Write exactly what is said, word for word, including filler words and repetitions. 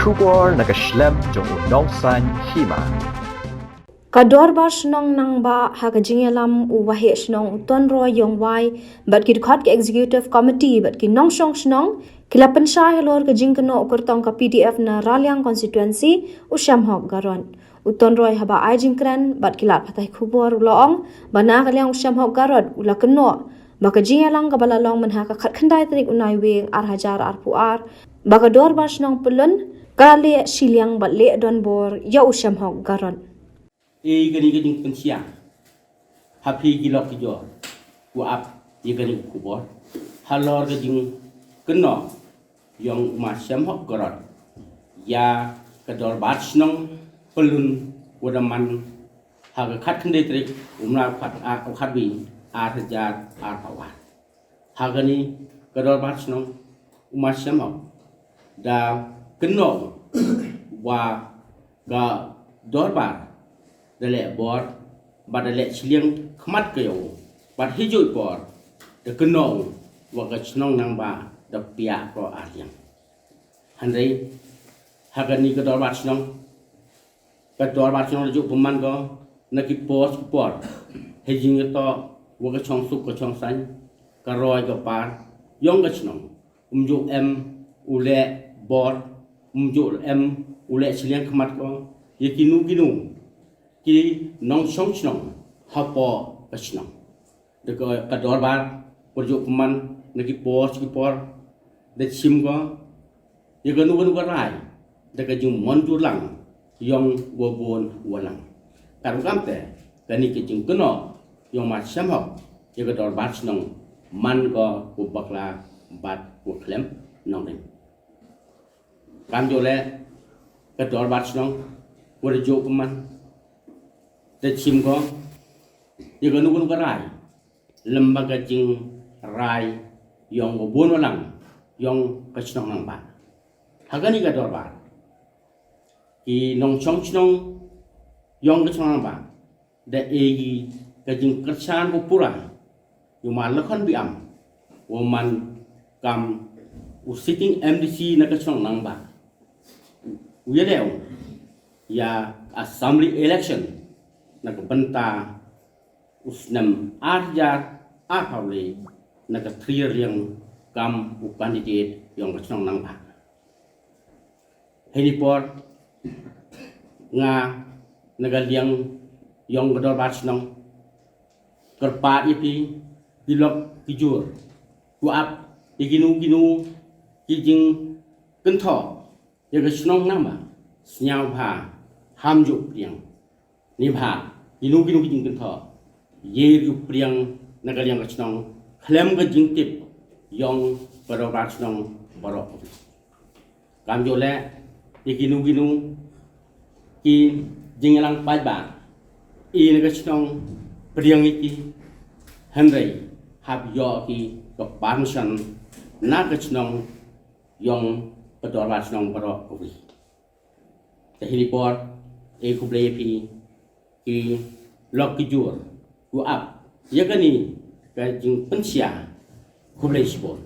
Khubor na ka shlem jong u nongsan hima. Ka Dorbar Shnong Nangbah ha ka jingïalam u Waheh Shnong u Tonroy Ïongwai bad ki dkhot ka Executive Committee bad ki nongshong shnong ki la pynshai halor ka jingkynnoh u kyrtong ka P D F na Raliang Constituency, u Shemhok Garod. U Tonroy haba ai jingkren bad ki lad pathai khubor u la ong ba na ka liang u Shemhok Garod u la kynnoh ba ka jingïalang kaba la long mynha ka khatkhyndai tarik u Naiwieng ar hajar arphew ar ba ka Dorbar Shnong Pyllun ka leh shiliang bad leh donbor ïa u Shemhok Garod. Ei kane ka jingpynshai ha phi ki lok ki jor, u ap ïa kane ka khubor halor ka jingkynnoh ïong u ma Shemhok Garod ïa ka Dorbar Shnong Pyllun, u da man ha ka khatkhyndai tarik u Naiwieng ar hajar arphew ar. Ha kane ka Dorbar Shnong u ma Shemhok da kynnoh wa ka Dorbar da leh bor bad da leh shiliang khmat ka ïong bad hi juh por da kynnoh wa ka Shnong Nangbah da piah ko arliang. Hynrei ha kane ka Dorbar Shnong, ka Dorbar Shnong da juh pynman ko na ki por ki por ha jingïatoh wa ka shongsuk ka shongsaiñ, ka roi ka par ïong ka shnong. Um juh em u leh bor, um juh em u leh shiliang khmat ko ïa kino kino ki nongshong shnong hapoh ka shnong. Da ka Dorbar por juh pynman na ki por ki por da shim ko ïa kano kano ka rai da ka jingmynjur lang ïong wa bun wa lang. Ka rukom te kane ka jingkynnoh ïong ma Shemhok ïa ka Dorbar Shnong man ko u bakla bad u khlem nongrim. Kamjooh leh ka Dorbar Shnong por juh pynman da shim ko ïa kano kano ka rai lem bad ka jingrai ïong wa bun wa lang ïong ka Shnong Nangbah. Ha kane ka Dorbar ki nongshong shnong ïong ka Shnong Nangbah da ai ka jingkyrshan ko pura ïa u ma Lakhon Biam wa man kam u sitting M D C na ka Shnong Nangbah, u ïaleh ïa assembly election na ka bynta u snem ar hajar arphew lai na ka Three Ring kam u candidate ïong ka Shnong Nangbah. Hynrei por nga na ka liang ïong ka Dorbar Shnong kyrpad ïa phi ki lok ki jur, u ap ïa kino kino ki jingkynthoh ïa ka Shnong Nangbah, sngewbha ham ju pdiang. Neibhah kino kino ki jingkynthoh ïa u pdiang na ka liang ka shnong khlem ka jingtip ïong ka Dorbar Shnong baroh. Kamjooh leh ïa kino kino ki jingïalang paidbah ïa na ka shnong pdiang ïa ki, hynrei hap ïoh ki ka permission na ka shnong ïong ka Dorbar Shnong baroh kawei. Te hynrei por, e khublei ïa phi ki lok ki jur, u ap ïa kane ka jingpynshai. Khublei shibun.